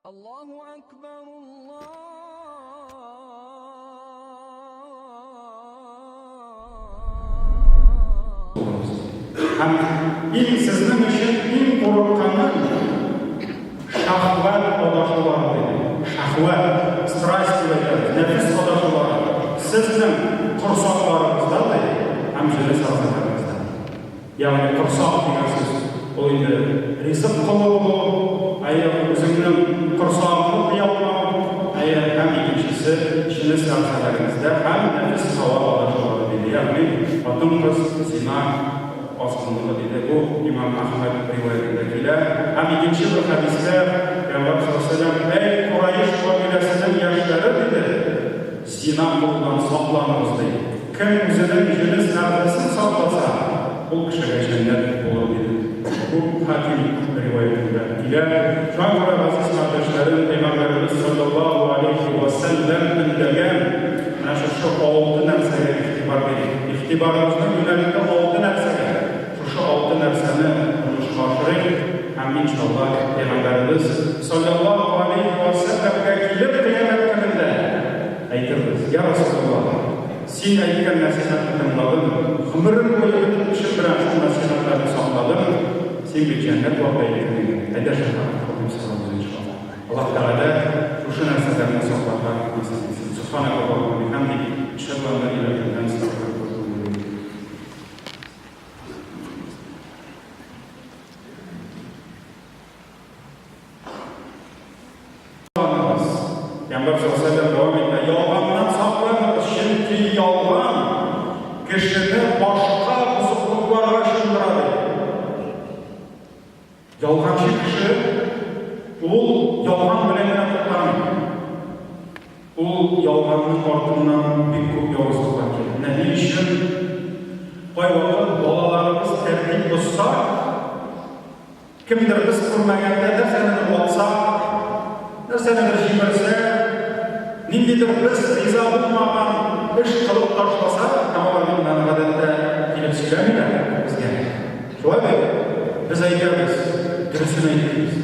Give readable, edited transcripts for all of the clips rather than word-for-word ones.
Аллаһу әкбәр, Һәм иң сезнең өчен иң курыкканым шәһвәт адашулары диде. Шәһвәт, страсть дип әйтәбез, нәфес адашулары сезнең корсакларыгызда ди һәм җенес әгъзаларыгызда. Ягъни корсак дигән сүз, ул инде ризык кылу булу, әйе, үзеңнең корсагыңны тыя алмау, әйе, һәм икенчесе, җенес әгъзаләрегездә һәм нәфес һава адашулары, диде, ягъни хатын-кыз зина азгынлыгы, диде. Бу имам Әхмәд риваятендә килә. Һәм икенче бер хәдистә Пәйгамбәр саллаллаһу галәйһи ва сәлләм, Әй, Кураиш кабиләсенең яшьләре, диде, зина кылудан сакланыгыз, ди. Кем үзенең җенес әгъзасын сакласа, ул кешегә җәннәт булыр, диде. Бу Хаким риваятендә килә. Шуңа күрә, газиз кардәшләрем, Пәйгамбәребез салләллаһу галәйһи вә сәлләм өндәгән менә шушы алты нәрсәгә игътибар бирик. Игътибарыбызны юнәлтте алты нәрсәгә. Шушы алты нәрсәне тормышка ашырыйк һәм, иншалла, Пәйгамбәребез салләллаһу галәйһи вә сәлләмгә килеп кыямәт көнендә, Әйтербез, Йа Расулаллаһ, син әйткән нәсыйхәтне тыңладым, гомерем буе бөтен көчем белән шул нәсыйхәтләрне сакладым, син бит җәннәт вәгъдә иткән идең, әйдә шәфәгать кыл, дип сорарбыз, иншаллаһ. Аллаһ Тәгалә шушы нәрсәләрне сакларга насыйп итсен. Субханакаллаһумма ва бихамдик, әшһәду ан ла илаһа илля анта, әстәгъфирука ва атубу иләйк. Сакланыгыз. Пәйгамбәр саллаллаһу алейһи дәвам итә. Ялганнан сакланыгыз, чөнки ялган кешене башка бозыклыкларга чумдыра ди. Ялганчы кеше ул ялган белән генә туктамый. Ул ялганның артыннан бик күп явызлыклар килә. Менә ни өчен кайвакыт балаларыбыз тәртип бозса, Кемдер без күрмәгәндә нәрсәнедер ватса, нәрсәнедер җимерсә, ниндидер без риза булмаган эш кылып ташласа, һәм алар бит моны гадәттә килеп сөйләмиләр безгә. Шулай бит? Без әйтәбез, дөресен әйтмибез.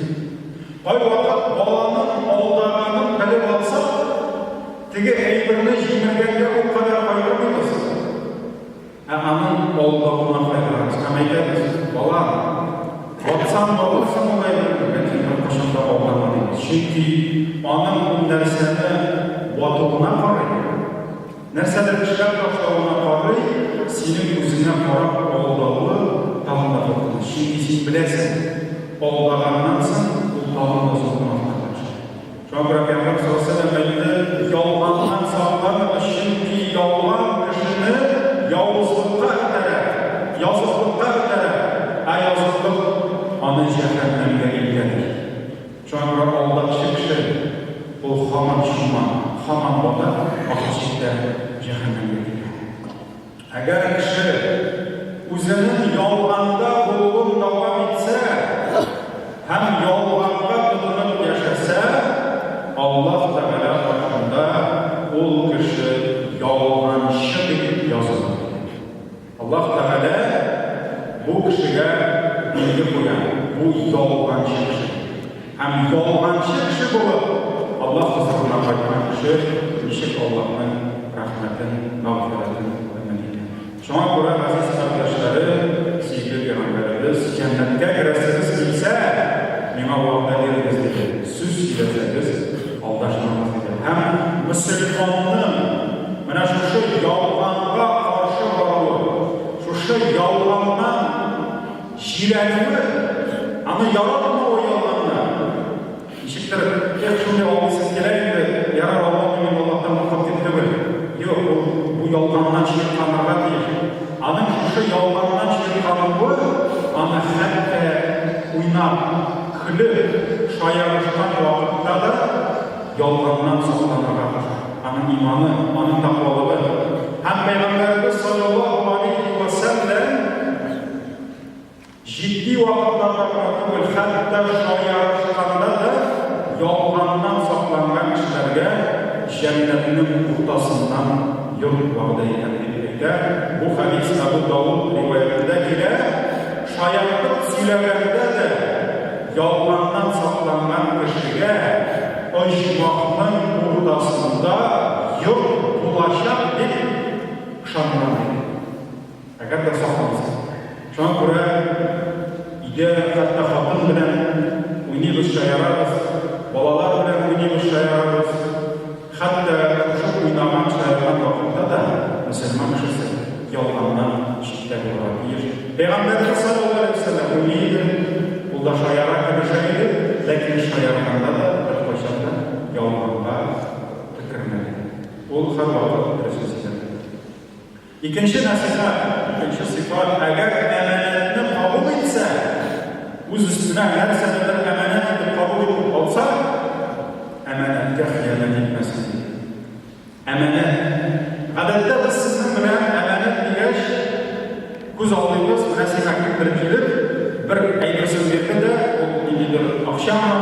Кайвакыт баланың алдаганын белеп алсак, теге әйберне җимергәнгә ул кадәр кайгырмыйбыз. Ә аның алдавына кайгырабыз һәм әйтәбез, Балам, ватсаң ватырсың ул әйберне, ләкин беркайчан да алдама, дибез. Чөнки аның ул нәрсәне ватуына карый, нәрсәдер эшләп ташлавына карый, синең үзеңә карап алдавы тагын да куркыныч. Чөнки син беләсең, алдаганнан соң ул тагын да зур гөнаһларга төшә. Шуңа күрә Пәйгамбәр саллаллаһу галәйһи ва сәлләм әйтте, Ялганнан сакланыгыз, чөнки ялган кешене явызлыкка этәрә, языклыкка этәрә, ә языклык аны җәһәннәмгә илтә, ди. Шуңа күрә алдакчы кеше ул һаман чума, һаман бата, ахыр чиктә җәһәннәмгә китә. Әгәр кеше үзенең ялганда булуын дәвам итсә һәм ялганга тотынып яшәсә, Аллаһ Тәгалә каршында ул кеше ялганчы дип язылыр. Аллаһ Тәгалә бу кешегә билге куя, бу ялганчы кеше. Һәм ялганчы кеше булып, Аллаһ хозурына кайткан кеше ничек Аллаһның рәхмәтен, мәгъфирәтен өмет итә? Шуңа күрә, газиз кардәшләрем, сөекле пәйгамбәребез, Җәннәткә керәсегез килсә, миңа вәгъдә бирегез, диде, сүз сөйләсәгез, алдашмагыз, диде. Һәм мөселманның менә шушы ялганга каршы баруы, шушы ялганнан Җирәнүе, аны яратмавы ялганны. Ничектер, эх, шундый алдыйсым килә инде, ярар, алдамыйм инде, Аллаһтан куркып дип түгел. Юк, ул бу ялганнан чирканырга тиеш. Аның шушы ялганнан чиркануы аны хәтта уйнап, көлеп, шаярышкан вакытта да ялганнан сакланырга куша. Аның иманы, аның тәкъвалыгы. Һәм Пәйгамбәребез салләллаһу галәйһи вә сәлләм Җитди вакытларда гына түгел, хәтта шаярышканда да ялганнан сакланган кешеләргә җәннәтнең уртасыннан йорт вәгъдә итәм, дип әйтә. Бу хәдис Әбу Давыд риваятендә килә. Шаяртып сөйләгәндә дә ялганнан сакланган кешегә. Ышандырам диде. Әгәр дә сакланса. Шуңа күрә өйдә хәтта хатын белән уйныйбыз, шаярабыз, балалар белән уйныйбыз, шаярабыз. Хәтта шушы уйнаган, шаярган вакытта да мөселман кешесе ялганнан читтә булырга тиеш. Пәйгамбәребез саллаллаһу алейһи ва сәлләм уйный иде, ул да шаяра, көлешә иде, ләкин шаярганда да беркайчан да ялганга төкермәде. Ул һәрвакыт дөресен сөйләде. Икенче нәсыйхәт, икенче сыйфат, әгәр әманәтне кабул итсә, үз өстенә нәрсәнедер әманәт итеп кабул итеп алса, әманәткә хыянәт итмәсен диде. Әманәт. Гадәттә без сезнең белән әманәт дигәч, күз алдыйбыз, менә сиңа кемдер килеп, бер әйберсен бирде дә, ул ниндидер акчамы,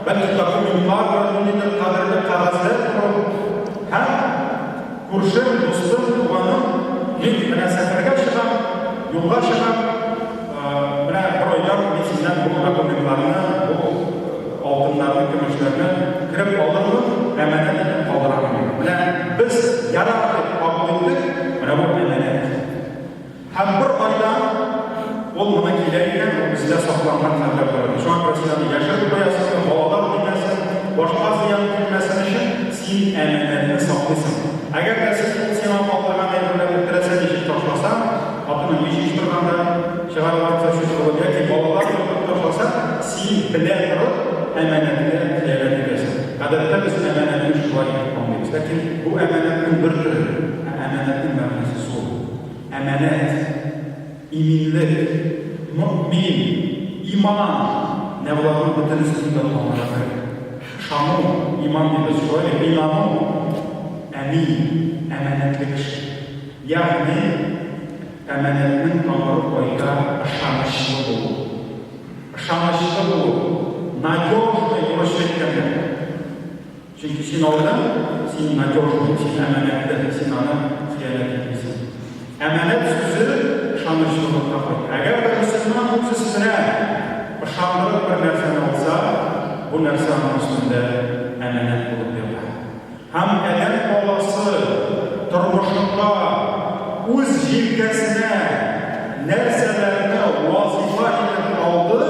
бәлки документлардыр, ниндидер кадерле кәгазьләрдер ул. Һәм күршем, дустым, туганым, мин менә сәфәргә чыгам, юлга чыгам, менә бер айдан мин синнән бу документларны, бу алтыннарны, көмешләрне кереп алырмын, әманәт итеп калдырамын диде. Менә без ярар дип кабул иттек, менә бу әманәт. Һәм бер айдан ул моны килә икән, ул бездә сакланган хәлдә була. Шуңа күрә син аны яшереп куясың, балалар тимәсен, башка зыян килмәсен өчен син әманәтне саклыйсың. Әгәр дә сез ул сиңа калдырган әйберләрне теләсә ничек ташласаң, хатының өй җыештырганда чыгарып атса чүп булып яки балалар йолкып ташласа, син белә торып әманәткә хыянәт итәсең. Гадәттә без әманәтне шулай итеп аңлыйбыз. Ләкин бу әманәтнең бер төре, ә әманәтнең мәгънәсе зур. Әманәт, иминлек, мөэмин, иман, менә боларның бөтенесенең дә тамыры бер. Ышану, иман дибез, шулай бит, инану, әмин, әманәтле кеше. Ягъни, әманәтнең тамыры кайда, ышанычлы булу. Ышанычлы булу, надежный, урысча әйткәндә. Чөнки син алдың, син надежный, син әманәтле, син аны хыянәт итмисең. Әманәт сүзе ышанычлылыкка кайта. Әгәр дә мөселман үз өстенә ышандырып бер нәрсәне алса, бу нәрсә аның өстендә әманәт булып ята. Һәм адәм баласы тормышында үз җилкәсенә нәрсәләрне вазыйфа итеп алды,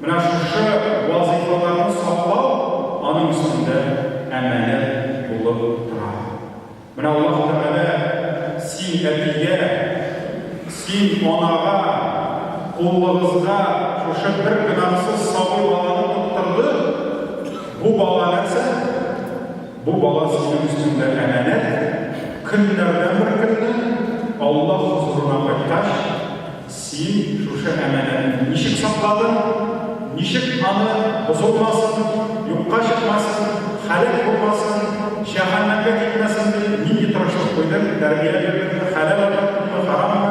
Менә шушы вазыйфаларны саклау аның өстендә әманәт булып тора. Менә Аллаһ Тәгалә син әтигә, син анага, кулыгызга шушы бер гөнаһсыз сабый баланы тоттырды, бу бала нәрсә? Бу бала синең өстеңдә әманәт, көннәрдән бер көнне Аллаһ хозурына кайткач, Син шушы әманәтне ничек сакладың, ничек аны бозылмасын, юкка чыкмасын, һәлак булмасын, җәһәннәмгә китмәсен дип нинди тырышлык куйдың, тәрбия бирдеңме, хәләл ашаттыңмы, хараммы,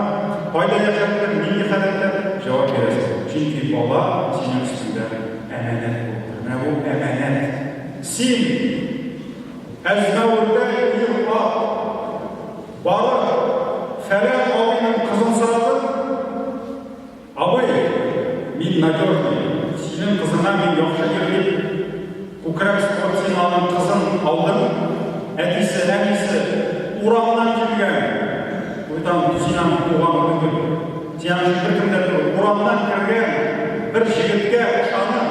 кайда яшәттең, нинди халәттә, җавап бирәсең. Чөнки бала синең өстеңдә әманәт булып тора. Менә бу әманәт. Син, әзмәвердәй ир-ат, Барып, фәлән абыйның кызын сорадым. Абый, мин надежный, синең кызыңа мин яхшы ир дип, күкрәк сугып син аның кызын алдың. Әтисе, әнисе урамнан килгән. Уйтан, син аның туганы түгел. Син аның өчен беркем дә түгел. Урамнан кергән бер җегеткә ышанып,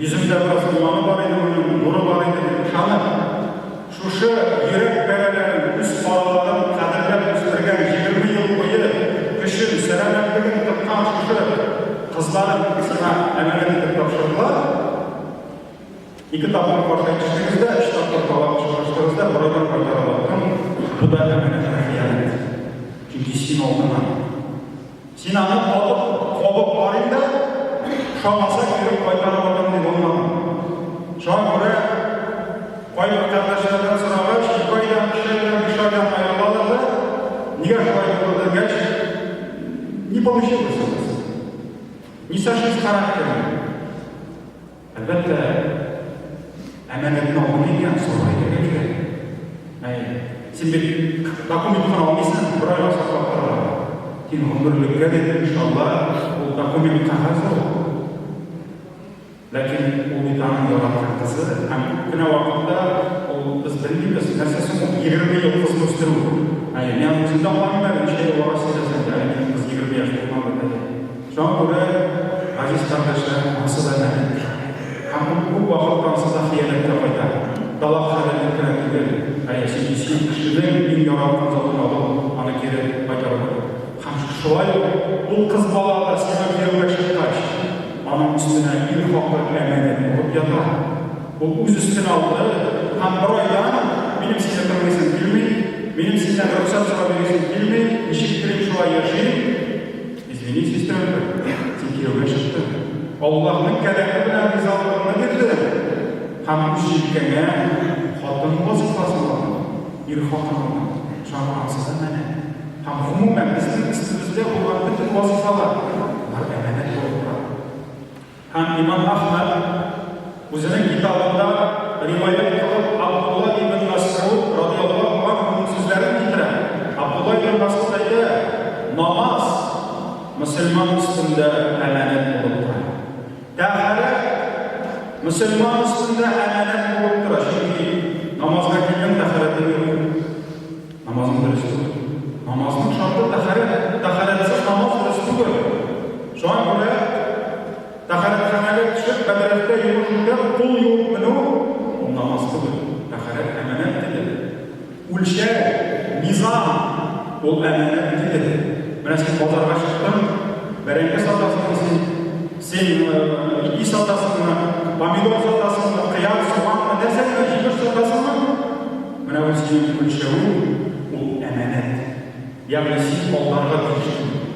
Йөземдә бераз иманы бар иде моның, нуры бар иде дип ышанып, шушы йөрәк парәләрен, күз караларын кадерләп үстергән, 20 ел буе көчен, сәламәтлеген тыккан шушы кызларын сиңа әманәт итеп тапшырдылар. Ике тапкыр каршы әйтештегез дә, өч тапкыр талак чыгарыштыгыз да, бер айдан кайтарып аттың. Бу да әманәткә хыянәт. Чөнки син алдың аны. Син аны алып, кабып карыйм да, ошамаса кире кайтарып атам дип алмадым. Шуңа күрә кайбер кардәшләрдән сорагач, ике айдан, өч айдан, биш айдан аерылалар да, нигә шулай булды дигәч, не получилось у нас. Не сошлись характерами. Әлбәттә, әманәтне алдың икән, сабыр итәргә кирәк. Әй, син бит документ кына алмыйсың, бер айга саклап торырга. Син гомерлеккә дип, иншалла, ул документ кәгазь ул. Ләкин ул бит аның яраткан кызы, һәм күп кенә вакытта ул, без белмибез, нәрсә соң ул 20 ел кызны үстерү. Әйе, мин аны үзем дә аңламыйм әле, ничә ел бара сөйләсәң дә, әле минем кыз 20 яшь тулмады, әйе. Шуңа күрә, газиз кардәшләр, анысы да әманәт. Һәм ул күп вакытта анысы да хыянәткә кайта. Талак хәләллек кенә түгел, әйе, чөнки син кешенең иң яраткан затын алып, аны кире кайтару. Һәм шулай ук ул кыз бала да сиңа кияүгә чыккач, аның өстенә ир хакы әманәт булып ята. Ул үз өстенә алды һәм бер айдан, Минем сине тыңлыйсым килми, минем синнән рөхсәт сорап йөрисем килми, ничек телим шулай яшим. Извини, сестренка, син кияүгә чыктың. Аллаһның кәламе белән ризалыгыңны бирдең һәм үз җилкәңә хатын вазыйфасын алдың, ир хакын алдың. Шуңа күрә анысы да әманәт. Һәм гомумән безнең өстебездә булган бөтен вазыйфалар, алар әманәт булып тора. Һәм имам Әхмәд үзенең китабында риваять кылып Абдулла ибн Мәсгуд радияллаһу анһуның сүзләрен китерә. Абдулла ибн Мәсгуд әйтә, Намаз мөселман өстендә әманәт булып тора. Тәһарәт мөселман өстендә әманәт булып тора, чөнки намазга килдең, тәһарәтең юк. Намазың дөрес түгел. Намазның шарты тәһарәт. Тәһарәтсез намаз дөрес түгел. Шуңа күрә тәһарәтханәгә төшеп, бәдрәфтә йомыш үтәп, кул юып менү, ул намаз түгел. Тәһарәт әманәт диде. Үлчәү, мизан, ул әманәт диде. Менә син базарга чыктың, бәрәңге сатасыңмы син, син ипи сатасыңмы, помидор сатасыңмы, кыяр, суганмы, нәрсә генә җимеш сатасыңмы? Менә бу синең үлчәвең, ул әманәт. Ягъни син алдарга тиеш түгел.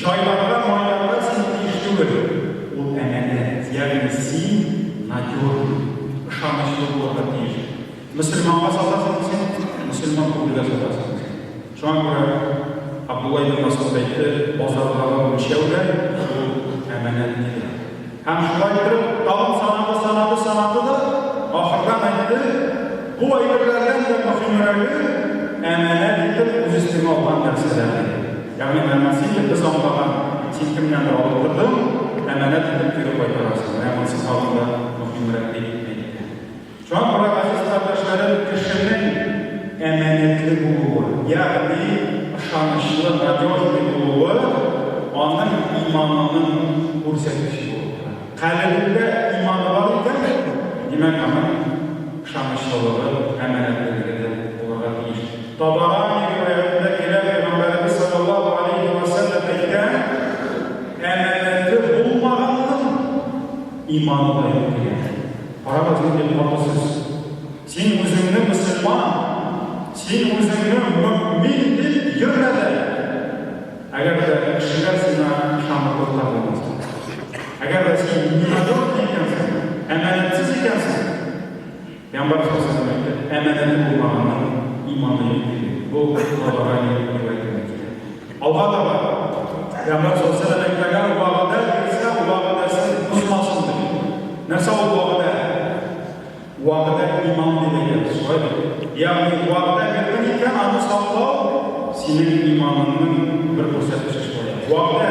Җайларга, майларга син тиеш түгел. Ул әманәт. Ягъни син надежный, ышанычлы булырга тиеш. Мөселманга сатасың син, мөселман түгелгә сатасың син. Шуңа күрә Абдулла ибн Мәсгуд әйтте, базардагы үлчәү дә ул әманәт диде. Һәм шулай иттереп, тагын санады, санады, санады да, ахырдан әйтте, Бу әйберләрдән дә мөһимрәге, әманәт итеп үз өстеңә алган нәрсәләр, диде. Ягъни менә монысы инде без аңлаган, син кемнәндер алып тордың, әманәт итеп кире кайтарасың. Менә монысы тагын да мөһимрәк, дип әйтте. Шуңа күрә, газиз кардәшләрем, кешенең әманәтле булуы, ягъни ышанычлы, надежный булуы аның иманының күрсәткече булып тора. Калебендә иманы бар икән, димәк, аның ышанычлылыгы, әманәтлелеге дә булырга тиеш. Табарани риваятендә килә, Пәйгамбәребез салләллаһу алейһи вә сәлләм әйткән, Әманәте булмаганның иманы да юк дигән. Карагыз, нинди каты сүз. Син үзеңне мөселман, син үзеңне мөэмин дип йөрмә дә, әгәр дә кешеләр сиңа ышанырлыклар булмаса. Әгәр дә син ненадежный икәнсең, әманәтсез икәнсең, Пәйгамбәрбез саллаллаһу алейһи ва сәлләм әйтте, әманәте булмаганның иманы юк диде. Бу Табарани риваятендә килә. Алга таба Пәйгамбәр саллаллаһу алейһи ва сәлләм әйтмәгән, вәгъдә бирсә, вәгъдәсен бозмасын дип. Нәрсә ул вәгъдә? Вәгъдә иман дип әйтәбез, шулай бит? Ягъни вәгъдә бирдең икән, аны саклау синең иманыңның бер күрсәткече шулай. Вәгъдә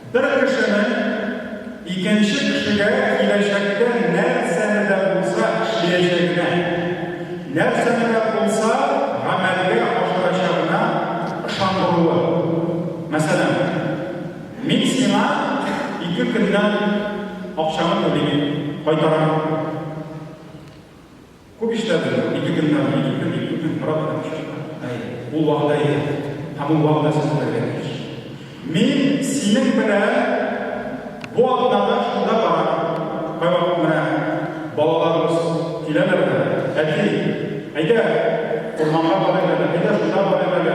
Бер кешенең икенче кешегә киләчәктә нәрсәне дә булса эшләячәгенә, нәрсәне дә булса гамәлгә ашырачагына ышандыруы. Мәсәлән, мин сиңа ике көннән акчаңны түлим, кайтарам. Күп эшләде, ике көннән, ике көн, ике көн тора да төшә. Әйе, ул вәгъдә итә. Һәм ул вәгъдәсен үтәргә тиеш. Мин синең белән бу атнада шунда барам. Кайвакыт менә балаларыбыз киләләр дә, әти, әйдә, урманга барыйк әле, әйдә, шунда барыйк әле.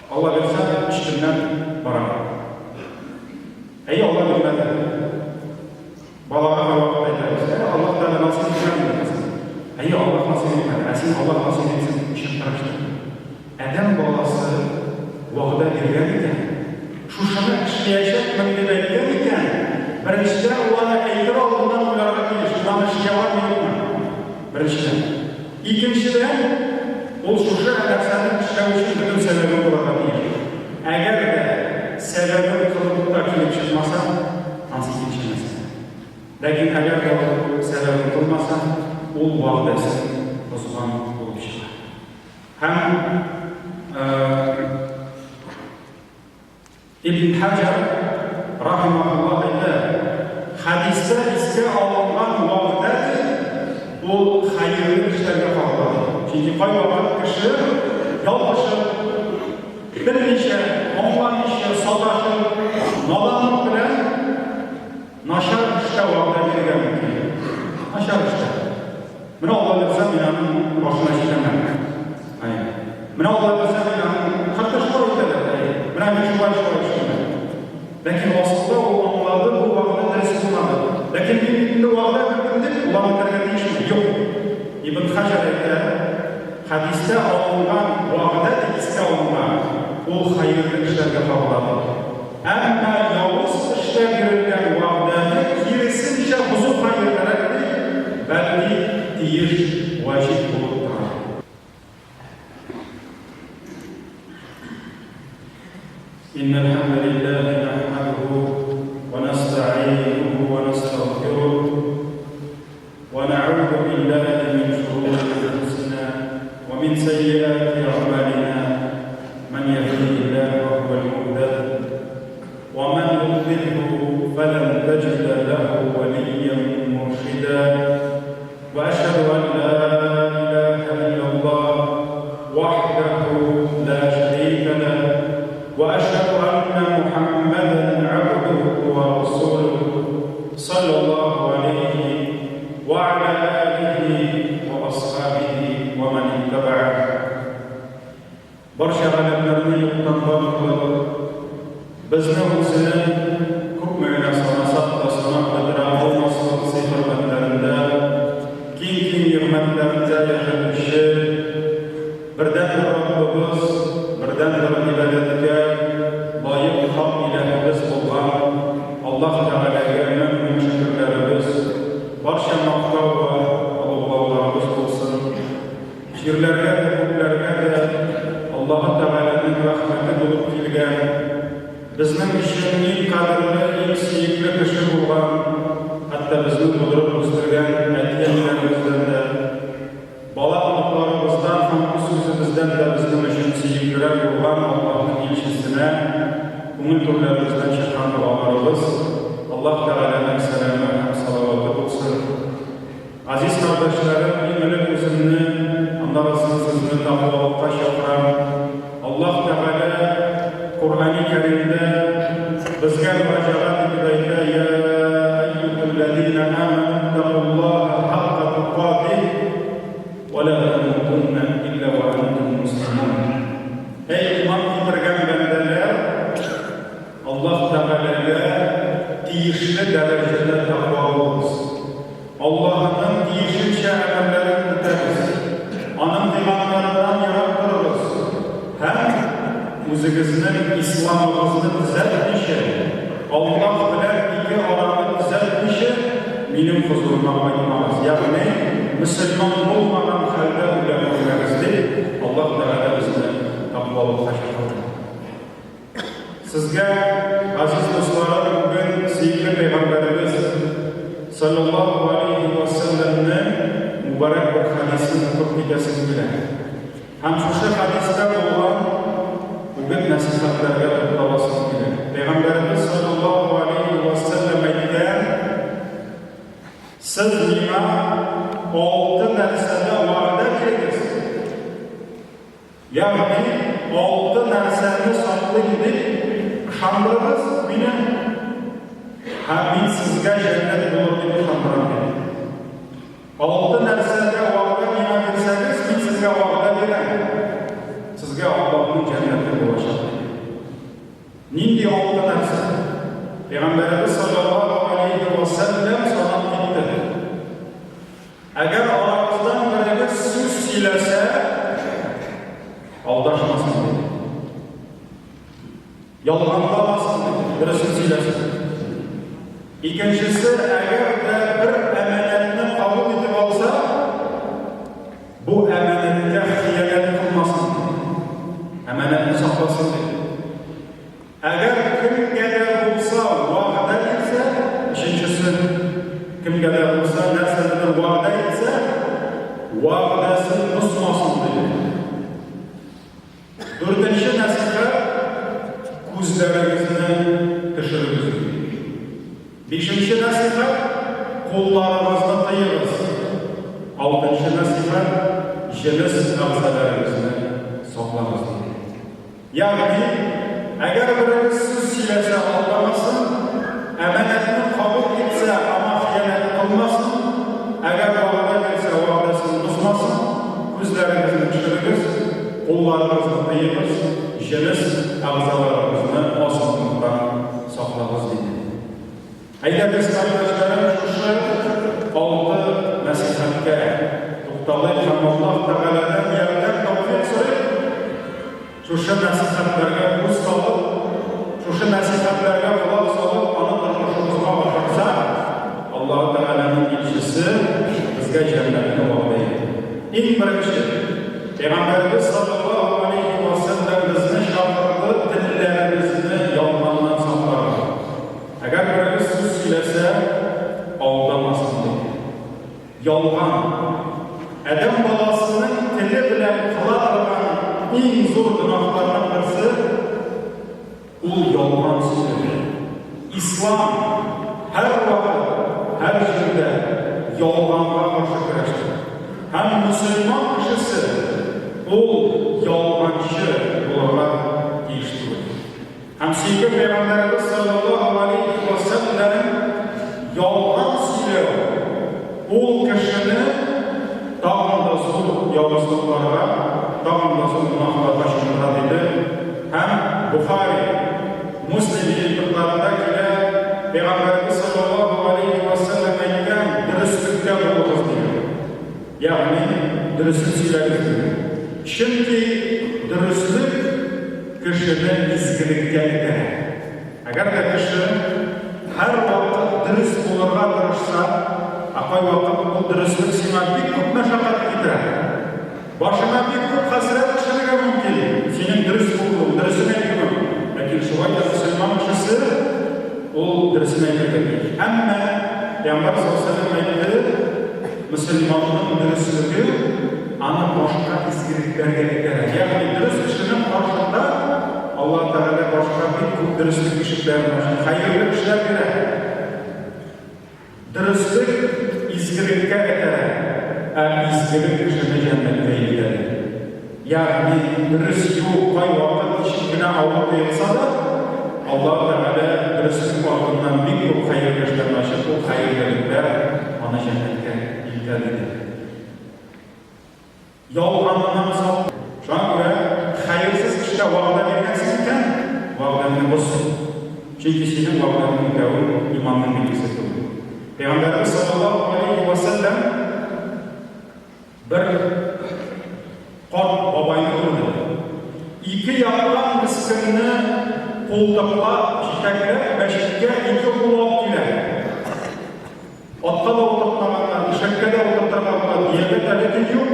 Алла бирсә, өч көннән барам. Әйе, Алла бирмәде. Балага кайвакыт әйтәбез, ә, Аллаһ Тәгалә насыйп итмәде инде кызым. Әйе, Аллаһ насыйп итмәде. Ә син Аллаһ насыйп итсен өчен тырыштың. Адәм баласы вәгъдә биргән икән, шушыны эшләячәкмен дип әйткән икән, беренчедән, ул аны әйтер алдыннан уйларга тиеш, мин аны эшли аламмы, юкмы? Беренчедән. Икенчедән, ул шушы нәрсәне эшләү өчен бөтен сәбәбе булырга тиеш. Әгәр дә сәбәбен кылып та килеп чыкмаса, ансы икенче мәсьәлә. Ләкин әгәр дә ул сәбәбен кылмаса, ул вәгъдәсен бозган булып чыга. Һәм Ибн Хаҗар рахимаһуллаһ әйтә, хәдистә искә алынган вәгъдә ди, ул хәерле эшләргә кагыла ди. Чөнки кайвакыт кеше ялгышып, белмичә, аңламыйча, саташып, наданлык белән Начар эштә вәгъдә бирергә мөмкин. Начар эштә. Менә Алла бирсә, мин аның башына җитәм. Әйе. Менә Алла бирсә, мин аның хәтта шулай әйтәләр. Әйе. Менә мин шулай шулай эшлим. Ләкин асылда ул аңлады, бу вәгъдә дөрес булмады. Ләкин мин бит инде вәгъдә бирдем дип, улар үтәргә тиешме? Юк. Ибн Хаҗар әйтә, хәдистә алынган вәгъдә дип искә алынган, ул хәерле эшләргә кагыла дип. Әмма явыз эштә бирелгән вәгъдәне киресенчә бозу хәерлерәк ди, бәлки тиеш, ваҗиб булып тора. Иннәл-хәмдәлилләһи нәхмәдүһү вә нәстәгыйнүһү вә нәстәгъфируһ вә нәгъүзү билләһи мин шурури әнфусина вә мин сәййиәти әгъмалина. Ман яһдиһиллаһу фахуал муһтад, ва ман юдлилһу фалан таҗида лаху валийян муршида, ва ашһаду ан ла илаһа иллаллаһ вахдаху ла шарика лах, ва ашһаду анна Мухаммадан абдуху ва расулух, саллаллаһу алейһи ва аля алихи ва асхабихи ва ман иттабаах. Барча галәмнәрне юктан бар кылып, безне Үзенең күпме генә санасак та санап бетерә алмаслык сый-хөрмәтләрендә, киң-киң нигъмәтләрендә яшәтүче бердәнбер Раббыбыз, бердәнбер гыйбадәткә лаек хак Иләһебез булган Аллаһ Тәгаләгә мең-мең шөкерләребез, барча мактау вә олуглауларыбыз булсын. Җирләргә дә, күкләргә дә Аллаһы Тәгаләнең рәхмәте булып килгән, безнең өчен иң кадерле, иң сөекле кеше булган, хәтта безне тудырып үстергән әти-әниләребездән дә, бала-оныкларыбыздан һәм үз-үзебездән дә безнең өчен сөеклерәк булган Аллаһның илчесенә күңел түрләребездән чыккан догаларыбыз, Аллаһ Тәгаләнең сәламе һәм салаваты булсын. Газиз кардәшләрем, иң элек үземне, аннары соң сезне тәкъвалыкка чакырам. Аллаһ Тәгалә Коръәни Кәримдә безгә мөрәҗәгать итеп әйтә, Йә әййүһәлләзинә әмәнүттәкуллаһа хакка тукатиһ вә лә тәмутуннә илля вә әнтүм муслимун. Әй иман китергән бәндәләр, Аллаһ Тәгаләгә тиешле дәрәҗәдә тәкъва булыгыз. Аллаһының тиешенчә әмерләрен үтәгез, Аның тыйганнарыннан ерак торыгыз һәм үзегезнең исламыгызны төзәтмичә, Аллаһ белән ике араны төзәтмичә, минем хозурыма кайтмагыз, ягъни мөселман булмаган хәлдә үлә күрмәгез, дип, Аллаһ Тәгалә безне тәкъвалыкка чакырды. Сезгә, газиз дусларым, бүген сөекле пәйгамбәребез салләллаһу галәйһи вә сәлләмнең мубарәк бер хәдисен укып китәсем килә. Һәм шушы хәдистә булган үгет-нәсыйхәтләргә тукталасым килә. Пәйгамбәребез салләллаһу галәйһи вә сәлләм әйткән, Сез миңа алты нәрсәдә вәгъдә бирегез. Ягъни, алты нәрсәне саклыйм дип ышандырыгыз мине, һәм мин сезгә җәннәт булыр дип ышандырам, диде. Алты нәрсәгә вәгъдә миңа бирсәгез, мин сезгә вәгъдә бирәм, сезгә Аллаһның җәннәте булачак, диде. Нинди алты нәрсә? Пәйгамбәребез саллаллаһу алейһи ва сәлләм санап китте. Әгәр арагыздан берегез сүз сөйләсә, алдашмасын диде. Ялганламасын диде, дөресен сөйләсен. Икенчесе, әгәр дә бер әманәтне кабул итеп алса, бу әманәткә хыянәт кылмасын диде. Әманәтне сакласын диде. Әгәр кемгә дә булса вәгъдә бирсә, өченчесе, кемгә дә булса нәрсәнедер вәгъдә итсә, вәгъдәсен бозмасын, диде. Дүртенче нәсыйхәт, күзләрегезне төшерегез, диде. Бишенче нәсыйхәт, кулларыгызны тыегыз. Алтынчы нәсыйхәт, җенес әгъзаләрегезне саклагыз, диде. Ягъни, әгәр берегез сүз сөйләсә, алдамасын, әманәтне кабул итсә, аңа хыянәт кылмасын, әгәр вәгъдә бирсә, вәгъдәсен бозмасын, күзләрегезне төшерегез, кулларыгызны тыегыз, җенес әгъзаларыгызны азгынлыктан саклагыз, диде. Әйдәгез, кардәшләрем, шушы алты нәсыйхәткә тукталыйк һәм Аллаһ Тәгаләдән ярдәм-тәүфыйк сорыйк, шушы нәсыйхәтләргә күз салып, шушы нәсыйхәтләргә колак салып, аны тормышыбызга ашырсак, Аллаһ Тәгаләнең илчесе безгә җәннәтне вәгъдә итте. Иң беренче, Пәйгамбәребез салләллаһу галәйһи вә сәлләм безне чакырды телләребезне ялганнан сакларга. Әгәр берегез сүз сөйләсә, алдамасын, диде. Ялган, адәм баласының теле белән кыла торган иң зур гөнаһларның берсе, ул ялган сөйләү. Ислам һәрвакыт, һәр җирдә ялганга каршы көрәште. Һәм мөселман кешесе ул ялганчы булырга тиеш түгел. Һәм сөекле Пәйгамбәребез салләллаһу галәйһи вә сәлләм ялган сөйләү ул кешене тагын да зур явызлыкларга, тагын да зур гөнаһларга чумдыра диде. Һәм Бохари, Муслим җыентыкларында килә, Пәйгамбәребез салләллаһу галәйһи вә сәлләм әйткән, Дөреслеккә булыгыз, дигән. Ягъни, дөресен сөйләгез, дигән. Чөнки дөреслек кешене изгелеккә этәрә. Әгәр дә кеше һәрвакыт дөрес булырга тырышса, ә кайвакыт ул дөреслек сиңа бик күп мәшәкать китерә, башыңа бик күп хәсрәт төшерергә мөмкин, синең дөрес булуың, дөресен әйтүең. Ләкин шулай да мөселман кешесе ул дөресен әйтергә тиеш. Әмма Пәйгамбәр саллаллаһу галәйһи ва сәлләм әйтте, Мөселманның дөреслеге аны башка изгелекләргә этәрә. Ягъни дөрес кешенең каршында Аллаһ Тәгалә башка бик күп дөреслек ишекләрен ача, хәерле эшләр бирә. Дөреслек изгелеккә этәрә, ә изгелек кешене җәннәткә илтә. Ягъни дөрес юл кайвакыт ничек кенә авыр тоелса да, Аллаһ Тәгалә дөреслек артыннан бик күп хәерле эшләрне ачып, ул хәерлелекләр аны җәннәткә илтә, диде. Ялганнан сак. Шуңа күрә хәерсез эштә вәгъдә биргәнсең икән, вәгъдәңне боз. Чөнки синең вәгъдәңне үтәвең иманның билгесе түгел. Пәйгамбәребез салләллаһу галәйһи вә сәлләм Бер карт бабайны күрде. Ике яктан мескенне култыклап, җитәкләп, мәчеткә ике ул алып килә. Атка да утыртмаганнар, ишәккә дә утыртырга була, дияргә дә, ләкин юк.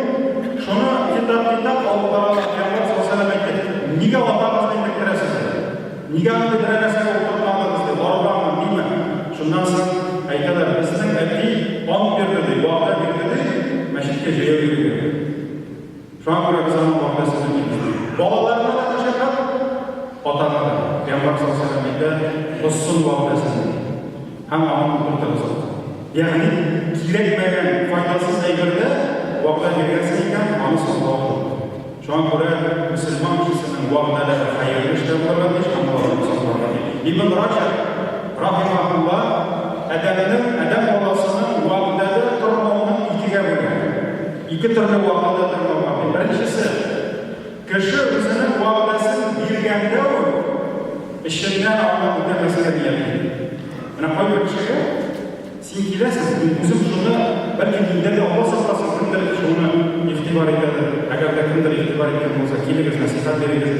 Шуны китап-китап алып баралар. Пәйгамбәр саллаллаһу алейһи ва сәлләм әйтте, Нигә атагызны интектерәсез? диде. Нигә андый берәр нәрсәгә утыртмадыгыз, ди, арбамы, ниме? Шуннан соң әйтәләр, безнең әти ант бирде, ди, вәгъдә бирде, ди, мәчеткә җәяү йөрергә. Шуңа күрә без аның вәгъдәсен үтибез, ди. Балаларына да мәшәкать, атага да. Пәйгамбәр саллаллаһу алейһи ва сәлләм әйтә, бозсын вәгъдәсен, ди. Һәм аны утыртыгыз атка. Ягъни, кирәкмәгән, файдасыз әйбердә вәгъдә биргәнсең икән, аны саклау шарт. Шуңа күрә мөселман кешесенең вәгъдәләре хәерле эштә булырга тиеш һәм аларны сакларга тиеш. Ибн Раҗаб, рахимаһулла, адәмнең, адәм баласының вәгъдәдә тормавын икегә бүлә. Ике төрле вәгъдәдә тормау бар, ди. Беренчесе, кеше үзенең вәгъдәсен биргәндә үк эченнән аны үтәмәскә ниятли. Менә кайбер кешегә Син киләсең, мин үзем шуны, бәлки миндә дә, Алла сакласын, кемдер шуны игътибар итәдер. Әгәр дә кемдер игътибар иткән булса, килегез, нәсыйхәт бирегез.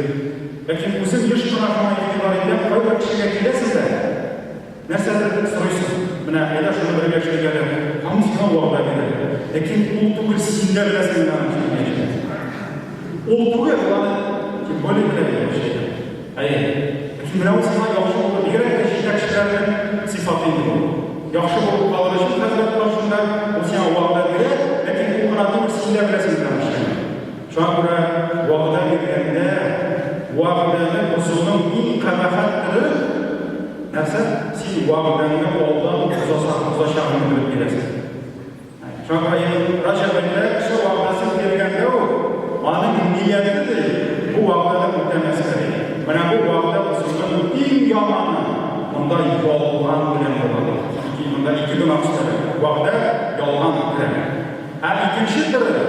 Ләкин үзем еш кына шуңа игътибар итәм, кайбер кешегә киләсең дә, нәрсәдер сорыйсың. Менә, әйдә шуны бергә эшлик әле. Һәм ул сиңа вәгъдә бирә. Ләкин ул түгел, син дә беләсең инде аның килмәячәген. Ул түгел, ул аны тем более белә килмәячәген. Әйе. Ләкин менә ул сиңа яхшы булыр, бигрәк тә җитәкчеләрнең сыйфаты инде бу. Яхшы булып калыр өчен, хәзрәт. Вәгъдәне бозуның иң кабахәт төре нәрсә? Син вәгъдәңне алдан ук бозасаң, бозачагыңны белеп бирәсең. Шуңа күрә Ибн Раҗаб әйтә, кеше вәгъдәсен биргәндә үк, аның нияте ди, бу вәгъдәне үтәмәскә ди. Менә бу вәгъдә бозуның иң яманы, монда ялган белән була ди. Чөнки монда ике гөнаһ өстәлә, вәгъдә, ялган керә. Ә икенче төре,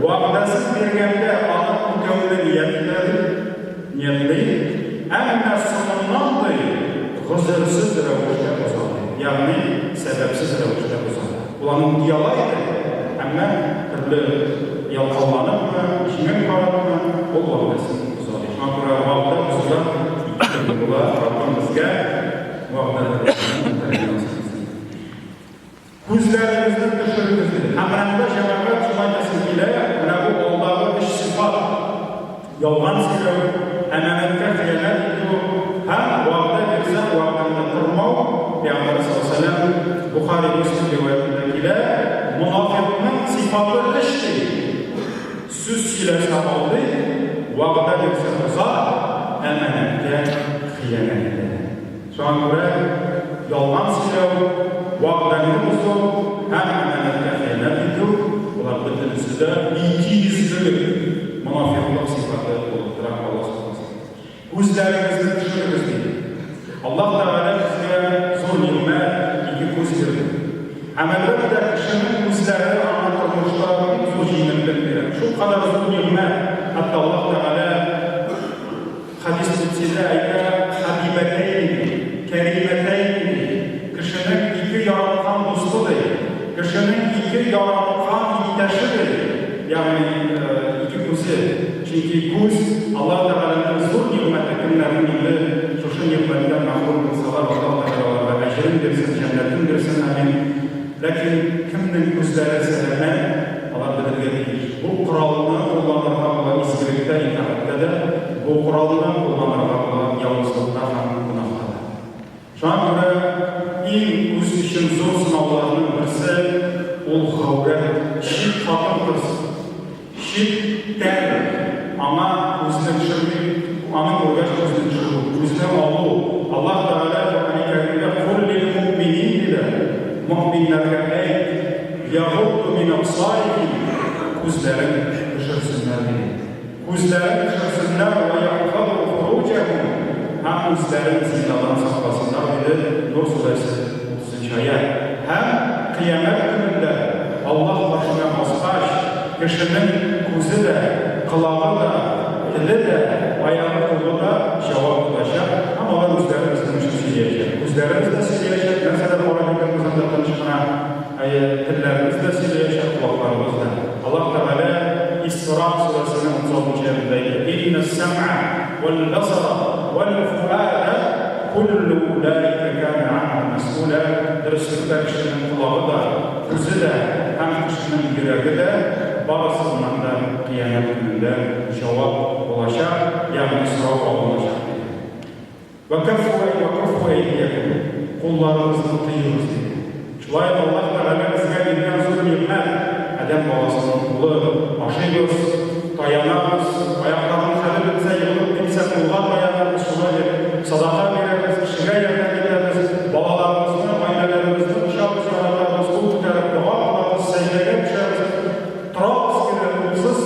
вәгъдәсен биргәндә аны үтәүне ният итә ди, ниятли, әмма соңыннан ди, гозерсез рәвештә боза ди, ягъни сәбәпсез рәвештә боза. Ул аны үти ала иде, әмма төрле ялкауланыпмы, җиңел карапмы, ул вәгъдәсен боза ди. Шуңа күрә вәгъдә бозуда ике төрле була, Раббым безгә вәгъдәләребезне үтәргә насыйп итсен. Күзләрегезне төшерегез, диде. Һәм менә монда, җәмәгать, шуны әйтәсем килә, менә бу алдагы өч сыйфат, ялган сөйләү, әманәткә хыянәт итү һәм вәгъдә бирсәң, вәгъдәңдә тормау, Пәйгамбәр саллаллаһу галәйһи ва сәлләм, Бохари, Мөслим риваятендә килә, монафикъның сыйфаты өч, ди, сүз сөйләсә алдый, вәгъдә бирсә боза, әманәткә хыянәт итә. Шуңа күрә ялган сөйләү, вәгъдәңне бозу һәм әманәткә хыянәт итү, болар бөтенесе дә икейөзлелек, монафикълык сыйфаты булып тора, Алла сакласын. Күзләрегезне төшерегез, ди. Аллаһ Тәгалә безгә зур нигъмәт, ике күз бирде. Һәм, әлбәттә, кешенең күзләре аңа тормышта бик зур җиңеллек бирә. Шулкадәр зур нигъмәт, хәтта Аллаһ Тәгалә Хәдис кудсидә әйтә, Хәбибәтәйни, кәримәтәйни, кешенең ике яраткан дусты, ди, кешенең ике яраткан иптәше, ди, ягъни ике күзе. Чөнки күз, Аллаһ Тәгаләнең зур нигъмәте, кемнәрнең инде шушы нигъмәттән мәхрүм булсалар, Аллаһ Тәгалә аларга әҗерен бирсен, җәннәтен бирсен, амин. Ләкин кемнең күзләре сәламәт, алар белергә тиеш, бу коралны кулланырга була изгелектә, итагатьтә дә, бу коралны кулланырга була явызлыкта һәм гөнаһта да. Шуңа күрә иң күз өчен зур сынауларның берсе, ул гаурәт, чит хатын-кыз. Чит тән, аңа күзне төшерми, аны күргәч күзне төшерү, күзне алу. Аллаһ Тәгалә Коръәни Кәримдә Кул лил муъминин диде, мөэминнәргә әйт, ягудду мин абсарихим, күзләрен төшерсеннәр диде. Күзләрен төшерсеннәр, вә яхфазу фуруҗәһум, һәм үзләрен зинадан сакласыннар, диде Нур сүрәсе, 30 нчы аять. Һәм Кыямәт көнендә Аллаһ каршына баскач, кешенең күзе дә, колагы да, теле дә, аягы-кулы да җавап тотачак һәм алар үзләре безнең өчен сөйләячәк. Күзләребез дә сөйләячәк, нәрсәдер карап йөргәнбез анда тыныч кына, әйе, телләребез дә сөйләячәк, колакларыбыз да. Аллаһ Тәгалә Исра сүрәсенең 36 нчы аятендә әйтә, Иннәс-сәм'ә вәл-басара вәл-фуада Күллү уләика кана анһу мәсьүлә, дөреслектә кешенең колагы да, күзе дә һәм кешенең йөрәге дә барысыннан да кыямәт көнендә җавап булачак, ягъни сорау алыначак, диде. Вә кәффү әй вә куффу әйдиякүм, кулларыгызны тыегыз, диде. Шулай ук Аллаһ Тәгалә безгә биргән зур нигъмәт, адәм баласының кулы. Ашыйбыз, таянабыз, аякларның хәле бетсә, егылып китсә, кулга таянабыз, шулай бит, садака бирәбез, кешегә ярдәм итәбез, балаларыбызны, гаиләләребезне кочабыз, яратабыз, кул күтәреп дога кылабыз, сәҗдәгә төшәбез, торабыз кебек, кулсыз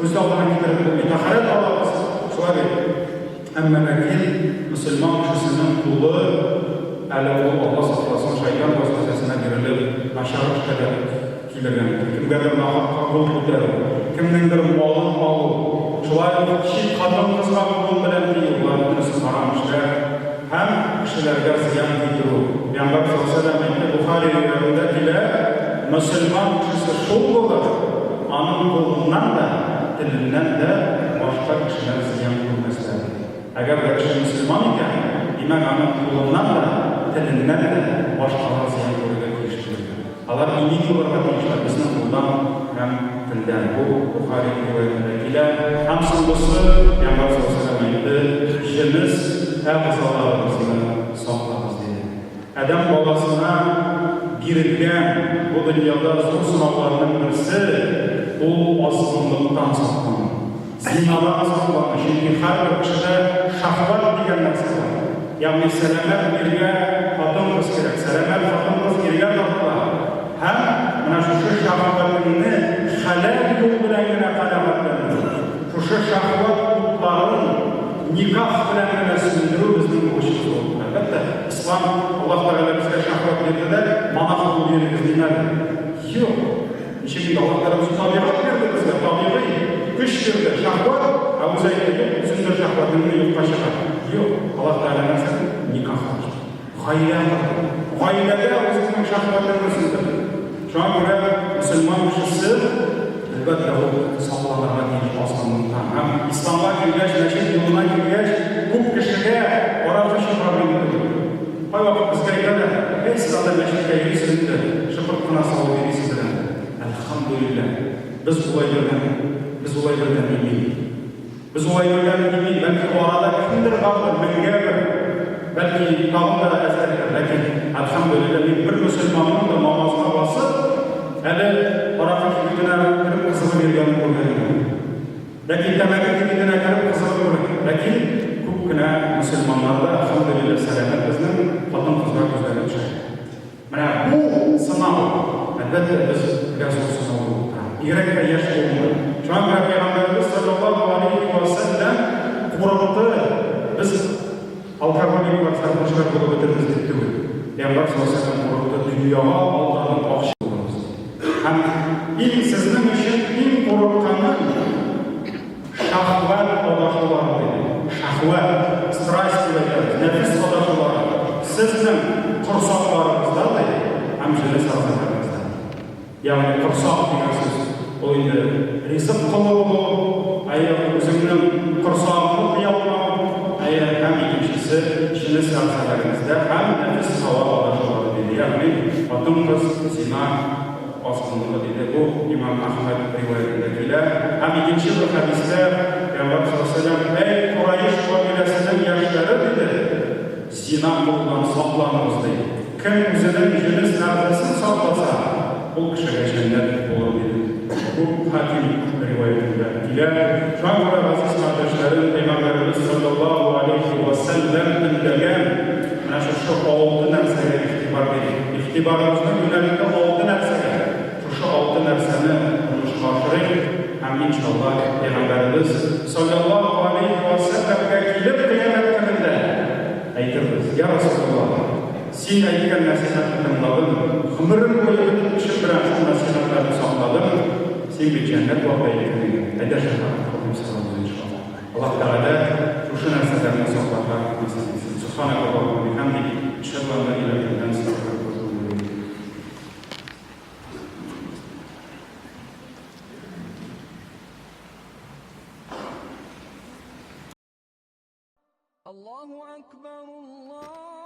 күз алдына китереп булмый, тәһарәт алабыз, шулай бит. Әмма ләкин мөселман кешесенең кулы, әле ул, Алла сакласын, шайтан вәсвәсәсенә бирелеп, начар эшкә дә килергә мөмкин. Кемгәдер нахакка кул күтәрү, кемнеңдер малын алу, шулай ук чит хатын-кызга кулың белән тию, болар бөтенесе харам эшләр һәм кешеләргә зыян китерү. Пәйгамбәр саллаллаһу галәйһи ва сәлләм әйтте, Бохари риваятендә килә, мөселман кешесе шул булыр, Аның кулыннан да, теленнән дә башка кешеләр зыян күрмәсләр, диде. Әгәр дә кеше мөселман икән, димәк, аның кулыннан да, теленнән дә башкалар зыян күрергә тиеш түгелләр. Алар имин булырга тиешләр безнең кулдан һәм телдән. Бу Бохари риваятендә килә. Һәм соңгысы, Пәйгамбәр саллаллаһу галәйһи ва сәлләм әйтте, Җенес әгъзаларыгызны саклагыз, диде. Адәм баласына бирелгән бу дөньяда зур сынауларның берсе, ул азгынлыктан саклану. Зинадан саклану, чөнки һәрбер кешедә шәһвәт дигән нәрсә бар. Ягъни сәламәт иргә хатын-кыз кирәк, сәламәт хатын-кыз иргә тартыла. Һәм менә шушы шәһвәтеңне хәләл юл белән генә канәгатьләндерү, шушы шәһвәт утларын никах белән генә сүндерү безнең бурычыбыз булып тора. Әлбәттә, Ислам, Аллаһ Тәгалә безгә шәһвәт бирде дә, монах булып йөрегез димәде. Юк. Ничек инде Аллаһ Тәгалә үзе табигать бирде безгә, табигый көч бирде, шәһвәт, ә үзе әйтте, юк, сүндер шәһвәтеңне, юкка чыгар. Юк, Аллаһ Тәгалә нәрсә? Никах кушты. Гаилә корды. Гаиләдә үзеңнең шәһвәтеңне сүндер. Шуңа күрә мөселман кешесе, әлбәттә, ул сакланырга тиеш азгынлыктан. Һәм исламга килгәч, мәчет юлына килгәч, күп кешегә аракы эчү проблема түгел. Кайвакыт безгә әйтәләр, Әй, сез анда мәчеткә йөрисез инде, шыпырт кына салып йөрисездер әле. Әлхәмдүлилләһ, без ул әйбердән, без ул әйбердән имин. Без ул әйбердән имин, бәлки арада кемдер бардыр, меңгә бер, бәлки тагын да әзрәктер, ләкин, әлхәмдүлилләһ, мин бер мөселманның да намазга басып, әле аракы кибетенә кереп кызыгып йөргәнен күргәнем юк. Ләкин тәмәке кибетенә кереп кызыгып күргән. Ләкин күп кенә мөселманнар да, әлхәмдүлилләһ, сәламәт безнең хатын-кызга күзләре төшә. Менә бу сынау, әлбәттә, безгә зур сынау булып тора. Бигрәк тә яшь буынга. Шуңа күрә Пәйгамбәребез салләллаһу алейһи вә сәлләм курыкты, без алкоголиклар, сәрхушлар булып бетербез дип түгел. Пәйгамбәр салләллаһу алейһи вә сәлләм курыкты, дөньяга алданып акча булырбыз дип. Һәм иң сезнең өчен иң курыкканым, шәһвәт адашулары, диде. Шәһвәт, страсть дип әйтәбез, нәфес адашулары сезнең корсакларыгызда, ди, һәм җенес әгъзаларыгызда. Ягъни корсак дигән сүз, ул инде ризык колы булу, әйе, үзеңнең корсагыңны тыя алмау, әйе, һәм икенчесе, җенес әгъзаларыгызда һәм нәфес һава адашулары, диде. Ягъни хатын-кыз зина азгынлыгы, диде. Бу имам Әхмәд риваятендә килә. Һәм икенче бер хәдистә Пәйгамбәр саллаллаһу галәйһи ва сәлләм, Әй, Кураиш кабиләсенең яшьләре, диде, зина кылудан сакланыгыз, ди. Кем үзенең җенес әгъзасын сакласа, ул кешегә җәннәт булыр, диде. Бу Хаким риваятендә килә. Шуңа күрә, газиз кардәшләрем, Пәйгамбәребез саллаллаһу галәйһи ва сәлләм өндәгән менә шушы алты нәрсәгә игътибар бирик. Игътибарыбызны юнәлтте алты нәрсәгә. Шушы алты нәрсәне тормышка ашырыйк һәм, иншалла, Пәйгамбәребез салләллаһу галәйһи вә сәлләмгә килеп кыямәт көнендә әйтербез, Йа Расулаллаһ, син әйткән нәсыйхәтне тыңладым, гомерем буе бөтен көчем белән шул нәсыйхәтләрне сакладым, син бит җәннәт вәгъдә иткән идең, әйдә шәфәгать кыл, дип сорарбыз, иншалла. Аллаһ Тәгалә шушы нәрсәләрне сакларга насыйп итсен. Субханакаллаһумма ва бихамдик, әшһәду ан ла илаһа илля анта, астагфирука ва атубу иләйк. Аллаһу акбар, Аллаһу.